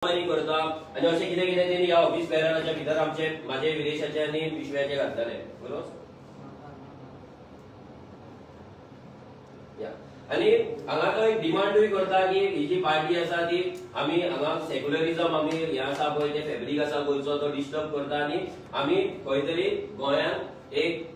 करता आनी अशें कितें कितें तेणी ह्या ऑफिस बेरराच्या भितर आमचे माझे विरेशाचे आनी विश्व्याचे घातलेले बरोबर. आनी हांगा तो एक डिमांडूय करता की ही जी पार्टी आसा ती आमी हांगा सेक्युलरिजम आमी हें आसा पळय ते फॅब्रीक आसा गोंयचो तो डिस्टर्ब करता आनी आमी खंय तरी गोंयांत एक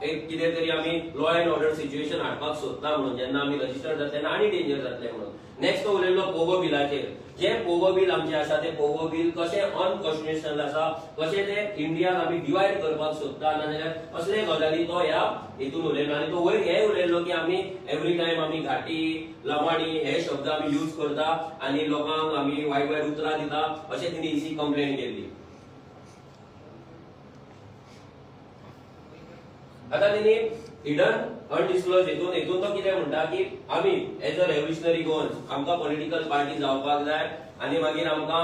एक कितें तरी आमी लॉ अँड ऑर्डर सिच्युएशन हाडपाक सोदता म्हणून जेन्ना आमी रजिस्टर जातले तेन्ना आनी डेंजर जातले म्हणून. नेक्स्ट तो उलयल्लो पोगो बिलाचेर. जे पोगो बील आमचें आसा ते पोगो बील कशें अनकॉन्स्टिट्युशनल आसा, कशें ते इंडियाक आमी डिवायड करपाक सोदता, नाजाल्यार असले गजाली तो ह्या हितून उलयलो. आनी तो वयर हें उलयल्लो की आमी एवरी टायम आमी घाटी लमाणी हे शब्द आमी यूज करता आनी लोकांक आमी वायट वायट उतरां दिता अशें तिणी इसी कंप्लेन केल्ली. आता तेणी हिडन अनडिस्क्लोज हेतून हेतून तो कितें म्हणटा की आमी एज अ रेव्होल्युशनरी गोवन्स आमकां पॉलिटिकल पार्टी जावपाक जाय आनी मागीर आमकां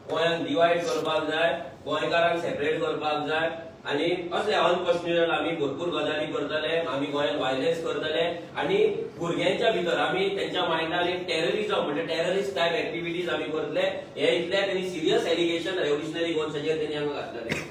गोंयांक डिवायड करपाक जाय, गोंयकारांक सेपरेट करपाक जाय आनी असले अनकॉन्स्टिट्युशनल आमी भरपूर गजाली करतले, आमी गोंयांत वायलन्स करतले आनी भुरग्यांच्या भितर आमी तेंच्या मायंडार एक टेररिजम म्हणजे टेररिस्ट टायप एक्टिविटीज आमी करतले. हे इतले तेणी सिरियस एलिगेशन रेव्होल्युशनरी गोवन्साचेर तेणी हांगा घातलेले.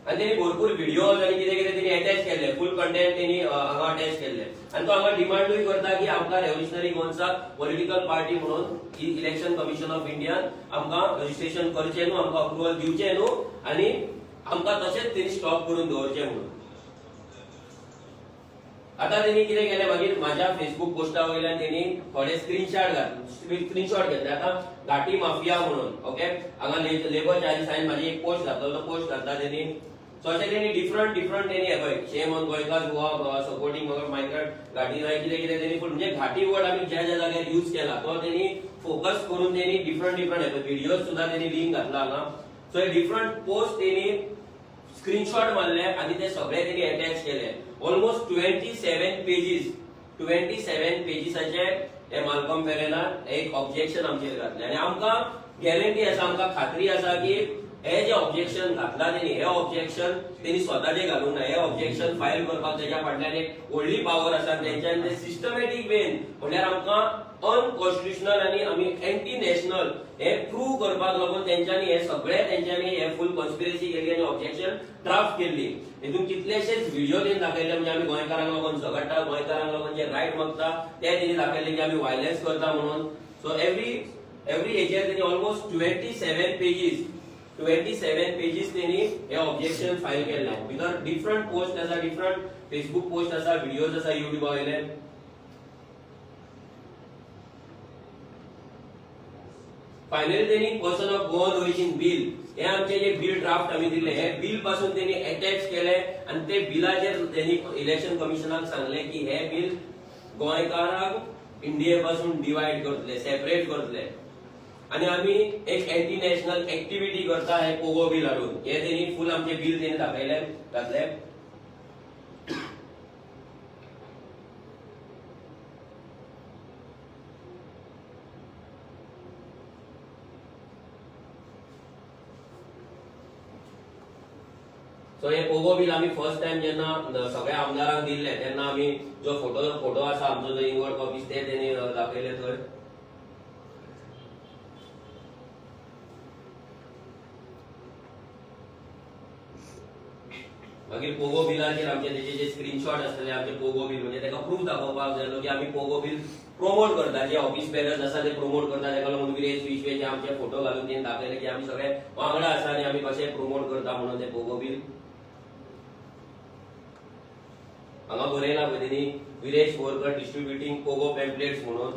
आनी तेणी भरपूर व्हिडियोज आनी कितें कितें तेणी अटॅच केल्ले, फूल कंटेंट तेणी हांगा अटॅच केल्ले. आनी तो हांगा डिमांडूय करता की आमकां रेव्होल्युशनरी गोवन्साक पॉलिटिकल पार्टी म्हणून इलेक्शन कमिशन ऑफ इंडियान आमकां रजिस्ट्रेशन करचें न्हू, आमकां अप्रुवल दिवचें न्हू आनी आमकां तशेंच तेणी स्टॉप करून दवरचें म्हणून. आता तेणी कितें केलें मागीर माझ्या फेसबूक पोस्टा वयल्यान तेणी थोडे स्क्रीनशॉट घेतले. आता घाटी माफिया म्हणून ओके हांगा लेबर चार्जीस हांवें म्हाजी एक पोस्ट घातलो, तो पोस्ट घातला तेणी. सो अशें तेणी डिफरंट डिफरंट तेणी हे पळय शेम ऑन गोंयकार गोवा सपोर्टिंग मगर मायग्रंट घाटी जाय कितें कितें तेणी फूल म्हणजे घाटी वर्ड आमी ज्या ज्या जाग्यार यूज केला तो तेणी फोकस करून तेणी डिफरंट डिफरंट हे पळय व्हिडियोज सुद्दां तेणी लिंक घातला हांगा. सो हे डिफरंट पोस्ट तेणी स्क्रीनशॉट मारले आनी ते सगळे तेणी अटॅच केले. ऑलमोस्ट 27 पेजीसाचे हे मालकम फेरेरान एक ऑब्जेक्शन आमचेर घातले. आनी आमकां गॅरंटी आसा, आमकां खात्री आसा की हे जे ऑब्जेक्शन घातला तेणी हे ऑब्जेक्शन तेणी स्वताचे घालूंक ना, हे ऑब्जेक्शन फायल करपाक तेच्या फाटल्यान एक व्हडली पावर आसा. तेंच्यान ते सिस्टमॅटीक वेन म्हणल्यार आमकां अनकॉन्स्टिट्युशनल आनी आमी एंटी नॅशनल हे प्रूव करपाक लागून तेंच्यांनी हे सगळे तेंच्यांनी हे फूल कॉन्स्पिरसी केली आनी ऑब्जेक्शन ड्राफ्ट केल्ली. हितून कितलेशेच व्हिडिओ तेणी दाखयले, म्हणजे आमी गोंयकारांक लागून झगडटा, गोंयकारांक लागून जे रायट मागता ते तेणी दाखयले की आमी वायलन्स करता म्हणून. सो एवरी एवरी हेचेर तेणी ऑलमोस्ट 27 पेजीस तेणी हे ऑब्जेक्शन फायल केल्ले. भितर डिफरंट पोस्ट आसा, डिफरंट फेसबूक पोस्ट आसा, व्हिडियोज आसा युट्यूबा वयले. फायनली तेणी person of Goan origin bill हे आमचे जे बिल ड्राफ्ट आमी दिले हे बिल पासून तेणी अटॅच केले आनी ते बिलाचेर तेणी इलेक्शन कमिशनाक सांगले की हे बिल गोंयकारांक इंडिये पासून डिवायड करतले, सेपरेट करतले आनी आमी एक एंटी नॅशनल एक्टिविटी करता हे पोगो बिल हाडून. हे तेणी फूल आमचे बिल तेणी दाखयले घातले. सो हे पोगो बिल आमी फर्स्ट टायम जेन्ना सगळ्या आमदारांक दिल्ले तेन्ना आमी जो फोटो फोटो आसा आमचो जो इनवर्ड कॉपीज ते तेणी दाखयले थंय. मागीर पोगो बिलाचेर आमचे तेजे जे स्क्रीनशॉट आसतले आमचे पोगो बिल म्हणजे ताका प्रूफ दाखोवपाक जाय की आमी पोगो बिल प्रमोट करता, जे ऑफिस बेरर्स आसा ते प्रमोट करता. ताका लागून विरेश विश्वेचे आमचे फोटो घालून तेणी दाखयले की आमी सगळे वांगडा आसा आनी आमी कशे प्रमोट करता म्हणून ते पोगो बिल. हांगा बरयला पळय तेणी विरेश बोरकर डिस्ट्रिब्युटींग पोगो पॅम्पलेट्स म्हणून.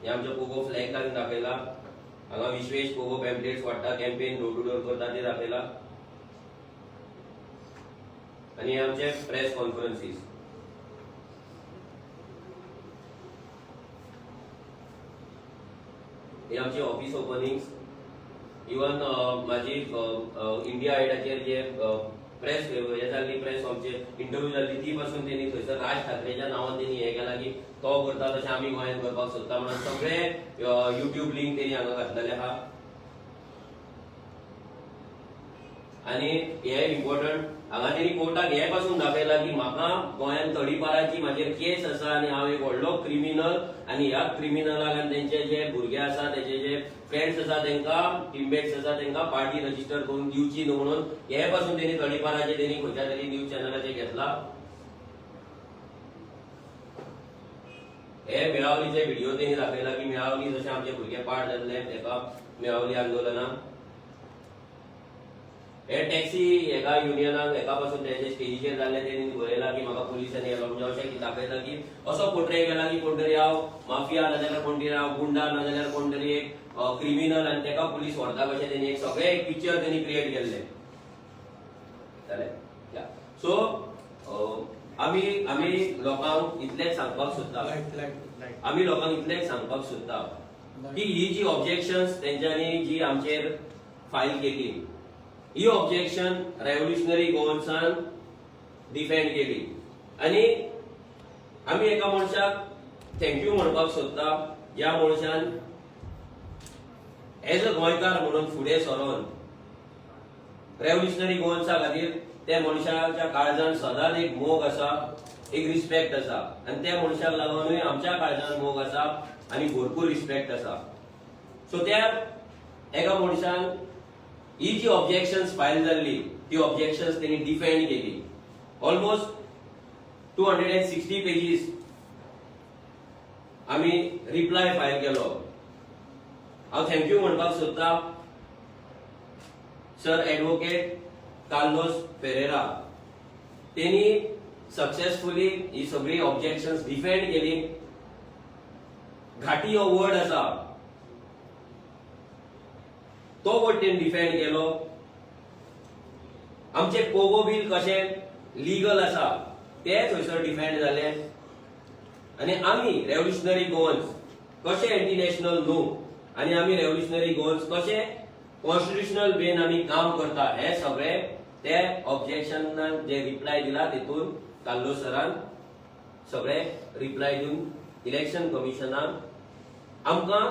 हे आमचे पोगो फ्लॅग घालून दाखयला. हांगा विश्वेश पोगो पॅम्पलेट्स वांट्टा, कॅम्पेन डोर टू डोर करता ते दाखयला. आनी हे आमचे प्रेस कॉन्फरन्सीस. हे आमचे ऑफिस ओपनिंग्स. इवन माझी इंडिया आयडाचेर जे प्रेस हे जाल्ली, प्रेस आमचे इंटरव्यू जाल्ली ती पासून तेणी थंयसर राज ठाकरेच्या नांवान तेणी हे केला की तो करता तशें आमी गोंयांत करपाक सोदता म्हणून सगळे युट्यूब लिंक तेणी हांगा घातलेले आहा. आनी हे इम्पॉर्टंट, हांगा तेणी कोर्टाक हे पासून दाखयला की म्हाका गोंयांत तडीपाराची म्हाजेर केस आसा आनी हांव एक व्हडलो क्रिमिनल आनी ह्या क्रिमिनलाक आनी तेंचे जे भुरगे आसा, तेजे जे फ्रेंड्स आसा, तेंकां टिममेट्स आसा, तेंकां पार्टी रजिस्टर करून दिवची न्हू म्हणून हे पासून तेणी तडीपाराचे तेणी खंयच्या तरी न्यूज चॅनलाचेर घेतला. हे मेळावलीचे व्हिडिओ तेणी दाखयला की मेळावली जशे आमचे भुरगे पाड जाल्ले तेका मेळावली आंदोलनाक. हे टॅक्सी एका युनियनाक एका पासून तेजे स्टेजीचेर जाल्ले तेणी बरयला की म्हाका पुलिसांनी येलो, म्हणजे अशें दाखयता की असो पोर्ट्रे केला की कोण तरी हांव माफिया, नाजाल्यार कोण तरी हांव गुंडा, नाजाल्यार कोण तरी एक क्रिमिनल आनी तेका पुलीस व्हरता कशें तेणी एक सगळें एक पिक्चर तेणी क्रिएट केल्लें. जालें. सो आमी आमी लोकांक इतलेंच सांगपाक सोदता, लायट लायट लायट. आमी लोकांक इतलेंच सांगपाक सोदता की ही जी ऑब्जेक्शन्स तेंच्यांनी जी आमचेर फायल केली, ही ऑब्जेक्शन रेव्होल्युशनरी गोवन्सान डिफेंड केली आनी आमी एका मनशाक thank you म्हणपाक सोदता, ज्या मनशान एज अ गोंयकार म्हणून फुडें सरोन रेव्होल्युशनरी गोवन्सा खातीर त्या मनशाच्या काळजान सदांच एक मोग आसा, एक रिस्पेक्ट आसा आनी त्या मनशाक लागूनय आमच्या काळजान मोग आसा आनी भरपूर रिस्पेक्ट आसा. सो त्या एका मनशान ही जी ऑब्जेक्शन्स फायल जाल्ली ती ऑब्जेक्शन्स तेणी डिफेंड केली. ऑलमोस्ट 260 पेजीस आमी रिप्लाय फायल केलो. हांव thank you म्हणपाक सोदता सर एडवोकेट कार्लोस फेरेरा, तेणी सक्सेसफुली ही सगळी ऑब्जेक्शन्स डिफेंड केली. घाटी हो वर्ड आसा तो वर्ड तेणी डिफेंड केलो. आमचे पोगो बील कशें लिगल आसा ते थंयसर डिफेंड जाले आनी आमी रेव्होल्युशनरी गोवन्स कशे एंटी नॅशनल न्हू आनी आमी रेव्होल्युशनरी गोवन्स कशे कॉन्स्टिट्युशनल वेन आमी काम करता हे सगळे ते ऑब्जेक्शनाक जे रिप्लाय दिला तेतून कार्लोस सरान सगळे रिप्लाय दिवन इलेक्शन कमिशनाक आमकां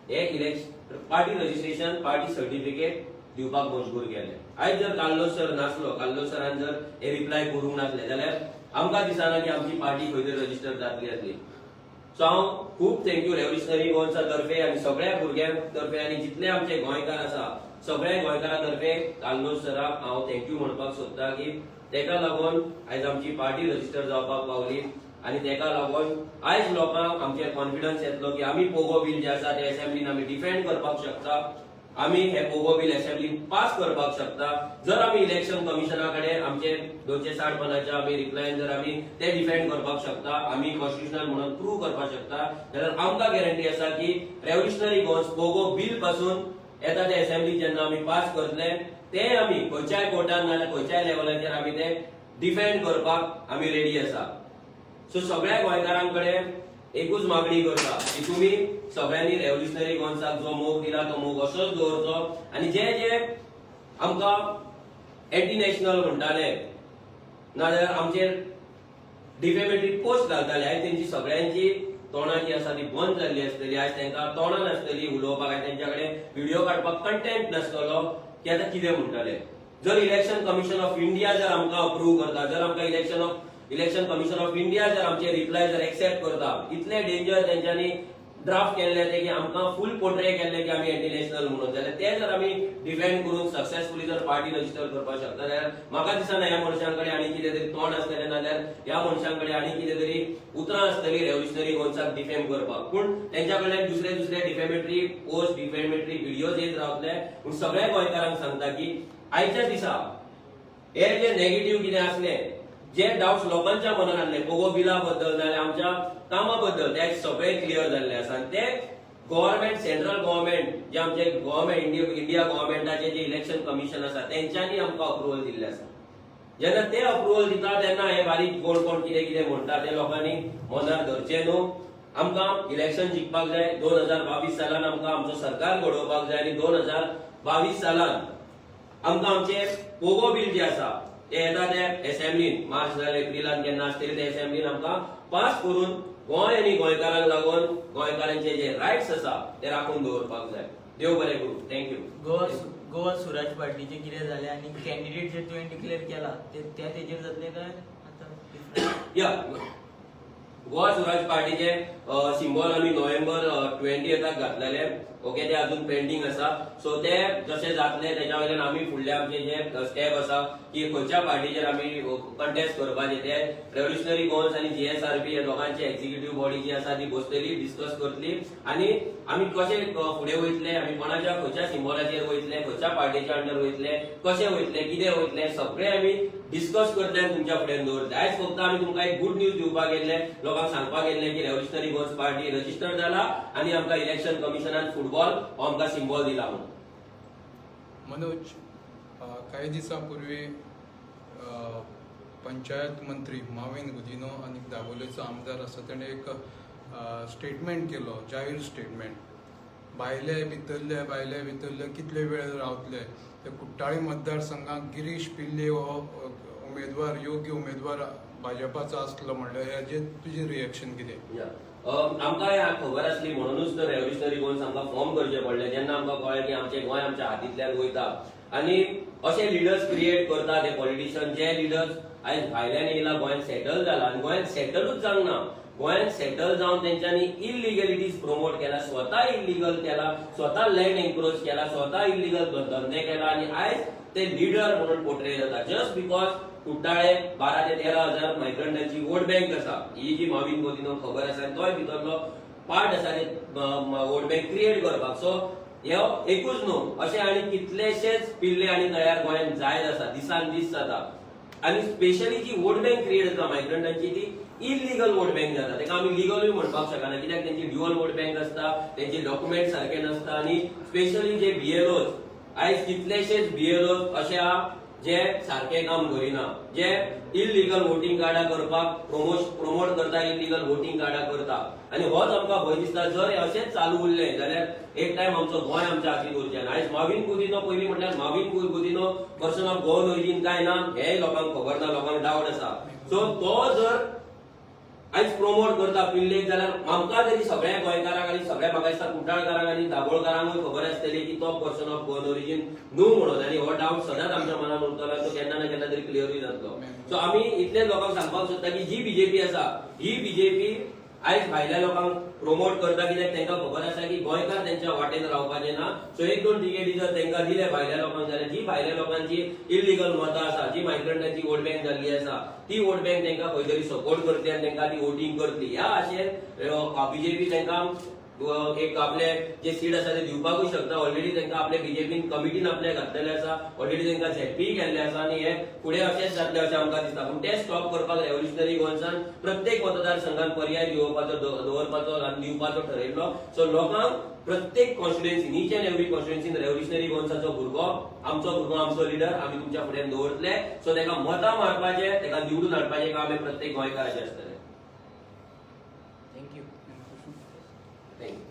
हे election party registration, party certificate दिवपाक मजबूर केले. आयज जर कार्लोस सर नासलो, कार्लोस सरान जर हे रिप्लाय करूंक नासले जाल्यार आमकां दिसना की आमची पार्टी खंय तरी रजिस्टर जातली आसली. सो हांव खूब thank you revolutionary गोवन्सा तर्फे आनी सगळ्या भुरग्यां तर्फे आनी जितले आमचे गोंयकार आसा सगळ्या गोंयकारां तर्फे कार्लोस सराक हांव thank you म्हणपाक सोदता की तेका लागून आयज आमची पार्टी रजिस्टर जावपाक पावली आनी तेका लागून आयज लोकांक आमचेर कॉन्फिडन्स येतलो की आमी पोगो बील जे आसा ते असेंब्लीन आमी डिफेंड करपाक शकता, आमी हे पोगो बील असेंब्लीन पास करपाक शकता. जर आमी इलेक्शन कमिशना कडेन आमचे 260 पानाच्या आमी रिप्लायन जर आमी ते डिफेंड करपाक शकता, आमी कॉन्स्टिट्युशनल म्हणून प्रूव करपाक शकता, जाल्यार आमकां गॅरंटी आसा की रेव्होल्युशनरी गोवन्स पोगो बील पासून येता ते असेंब्ली जेन्ना आमी पास करतले ते आमी खंयच्याय कोर्टान नाजाल्यार खंयच्याय लेवलाचेर आमी ते डिफेंड करपाक आमी रेडी आसा. सो सगळ्या गोंयकारां कडेन एकूच मागणी करता की तुमी सगळ्यांनी रेव्होल्युशनरी गोवन्साक जो मोग दिला तो मोग असोच दवरचो आनी जे जे आमकां एंटी नॅशनल म्हणटाले नाजाल्यार आमचेर डिफेमेटरी पोस्ट घालताले, आयज तेंची सगळ्यांची तोंडां जी आसा ती बंद जाल्ली आसतली. आयज तांकां तोंडां नासतली उलोवपाक आनी तेंच्या कडेन व्हिडिओ काडपाक कंटेंट नासतलो की आतां कितें म्हणटले. जर इलेक्शन कमिशन ऑफ इंडिया जर आमकां अप्रूव करता, जर आमकां Election Commission of India जर आमचे रिप्लाय जर एक्सेप्ट करता, इतले डेंजर तेंच्यांनी ड्राफ्ट केल्ले ते की आमकां फूल पोर्ट्रे केल्ले की आमी एंटी नॅशनल म्हणून, जाल्यार ते जर आमी डिफेंड करून सक्सेसफुली जर पार्टी रजिस्टर करपाक शकता जाल्यार म्हाका दिसना ह्या मनशां कडेन आनी कितें तरी तोंड आसतलें, नाजाल्यार ह्या मनशां कडेन आनी कितें तरी उतरां आसतली रेव्होल्युशनरी गोवन्साक डिफेम करपाक. पूण तेंच्या कडल्यान दुसरे दुसरे डिफेमेटरी पोस्ट, डिफेमेटरी व्हिडियोज येत रावतले. पूण सगळ्या गोंयकारांक सांगता की आयच्या दिसा हे जे नेगेटिव्ह कितें आसले, जे डावट्स लोकांच्या मनान आसले पोगो बिला बद्दल नाजाल्यार आमच्या कामा बद्दल, ते सगळे क्लियर जाल्ले आसा. आनी ते गव्हर्मेंट, सेंट्रल गव्हर्मेंट जे आमचे गव्हर्मेंट, इंडिया गव्हर्मेंटाचे जे इलेक्शन कमिशन आसा तेंच्यांनी आमकां अप्रुवल दिल्लें आसा. जेन्ना ते अप्रुवल दिता तेन्ना हे बारीक कोण कोण कितें कितें म्हणटा ते लोकांनी मनार धरचें न्हू. आमकां इलेक्शन जिखपाक जाय. 2022 सालान आमकां आमचो सरकार घडोवपाक जाय आनी 2022 सालान आमकां आमचे पोगो बील जे आसा ते येता ते असेंब्लीन मार्च जाल्यार एप्रिलान केन्ना आसतली ते असेंब्लीन आमकां पास करून गोंय आनी गोंयकारांक लागून गोंयकारांचे जे रायट्स आसा ते राखून दवरपाक जाय. देव बरें करूं. Thank you. Goa. गोवा स्वराज पार्टीचें कितें जालें आनी कॅन्डिडेट जे तुवें डिक्लेअर केला ते त्या तेजेर जातले काय आतां different? या, गोवा स्वराज पार्टीचे सिंबॉल आमी नोव्हेंबर 20 एताक घातलेले, ओके. ते अजून पेंडींग आसा. सो ते जशे जातले तेच्या वयल्यान आमी फुडले आमचे जे स्टेप आसा की खंयच्या पार्टीचेर आमी कंटेस्ट करपाचे ते रेव्होल्युशनरी गोवन्स आनी जीएसआरपी ह्या दोगांची एक्झिक्युटीव बॉडी जी आसा ती बसतली, डिस्कस करतली आनी आमी कशे फुडें वयतले, आमी कोणाच्या खंयच्या सिंबॉलाचेर वयतले, खंयच्या पार्टीच्या अंडर वयतले, कशे वयतले, कितें वयतले, सगळे आमी डिस्कस करतले आनी तुमच्या फुड्यान दवरतले. आयज फक्त आमी तुमकां एक गुड न्यूज दिवपाक येयल्ले, लोकांक सांगपाक येयल्ले की रेव्होल्युशनरी गोवन्स पार्टी रजिस्टर जाला आनी आमकां इलेक्शन कमिशनान फुटबॉल हो आमकां सिंबॉल दिला म्हणून. मनोज, काही दिसांपूर्वी पंचायत मंत्री माविन गुदिनो आनी दाबोलेचो आमदार आसा, तेणें एक स्टेटमेंट केलो, जाहीर स्टेटमेंट, भायले भितरले, भायले भितरले कितले वेळ रावतले. ते कुट्टाळे मतदारसंघाक गिरीश पिल्ले हो उमेदवार, योग्य उमेदवार भाजपाचो आसलो म्हणल्यार हेजेर तुजें रिएक्शन कितें? या. आमकां ह्या खबर आसली म्हणूनच तर रेव्होल्युशनरी गोवन्स आमकां फॉर्म करचें पडलें. जेन्ना आमकां कळ्ळें की आमचें गोंय आमच्या हातींतल्यान वयता आनी अशे लिडर्स क्रिएट करता ते पॉलिटिशियन, जे लिडर्स आयज भायल्यान येयला, गोंयांत सेटल जाला आनी गोंयांत सेटलूच जावंक ना, गोंयांत सेटल जावन तेंच्यांनी इलिगलिटीज प्रमोट केला, स्वता इलिगल केला, स्वता लँड एन्क्रोच केला, स्वता इलिगल धंदे केला आनी आयज ते लिडर म्हणून पोर्ट्रे जाता. जस्ट because Cortalim 12 ते 13 हजार मायग्रंटांची वोट बँक आसा, ही जी माविन गोदिनो खबर आसा आनी तोय भितरलो पार्ट आसा ते वोट बँक क्रिएट करपाक. सो हे एकूच न्हू, अशे आनी कितलेशेच पिल्ले आनी तयार गोंयांत जायत आसा, दिसान दीस जाता आनी स्पेशली जी वोट बँक क्रिएट जाता मायग्रंटांची ती इलिगल वोट बँक जाता. ताका आमी लिगलूय म्हणपाक शकना, कित्याक तेंची ड्युअल वोट बँक आसता, तेंचे डॉक्युमेंट सारके नासता आनी स्पेशली जे बीएलओज, आयज कितलेशेच बीएलओज अशे आहा जे सारकें काम करिना, जे इलिगल वोटींग कार्डां करपाक प्रमोट करता, इलिगल वोटींग कार्डां करता आनी होच आमकां भंय दिसता. जर हे अशेंच चालू उरलें जाल्यार एक टायम आमचो गोंय आमच्या हातींत उरचें ना. आयज माविन गुदिनो, पयलीं म्हटल्यार Mauvin Godinho person of Goan origin काय ना हेंय लोकांक खबर ना, लोकांक डावट आसा. सो तो जर आयज प्रमोट करता पिल्लेक जाल्यार आमकां तरी सगळ्या गोंयकारांक आनी सगळ्या म्हाका दिसता कुट्टाळकारांक आनी दाबोळकारांकूय खबर आसतली की तो पर्सन ऑफ गोवन ओरिजीन न्हू म्हणून आनी हो डावट सदांच आमच्या मनात उरतलो आनी तो केन्ना ना केन्ना तरी क्लियरूय जातलो. सो आमी इतलेच लोकांक सांगपाक सोदता की जी बीजेपी आसा ही बीजेपी आयज भायल्या लोकांक प्रमोट करता, कित्याक तांकां खबर आसा की गोंयकार तेंच्या वाटेन रावपाचे ना. सो एक दोन टिकेटी जर तांकां दिले भायल्या लोकांक जाल्यार जी भायल्या लोकांची इलिगल मतां आसा, जी मायग्रंटांची वोट बँक जाल्ली आसा, ती वोट बँक तांकां खंय तरी सपोर्ट करतली आनी तांकां ती वोटींग करतली. ह्या आशेन बीजेपी तांकां एक आपले जे सीट आसा ते दिवपाकूय शकता. ऑलरेडी तांकां आपले बीजेपीन कमिटीन आपले घातलेले आसा, ऑलरेडी तांकां झेडपी केल्ले आसा आनी हे फुडें अशेंच जातलें अशें आमकां दिसता. पूण ते स्टॉप करपाक रेव्होल्युशनरी गोवन्सान प्रत्येक मतदारसंघात पर्याय दिवपाचो, दवरपाचो आनी दिवपाचो ठरयल्लो. सो लोकांक प्रत्येक कॉन्स्टिट्युएन्सीन, इच अँड एवरी कॉन्स्टिट्युएन्सीन रेव्होल्युशनरी गोवन्साचो भुरगो, आमचो भुरगो, आमचो लिडर आमी तुमच्या फुड्यान दवरतले. सो ताका मतां मारपाचें, ताका निवडून हाडपाचें काम हें प्रत्येक गोंयकाराचें आसतलें. Thank you. Thank you.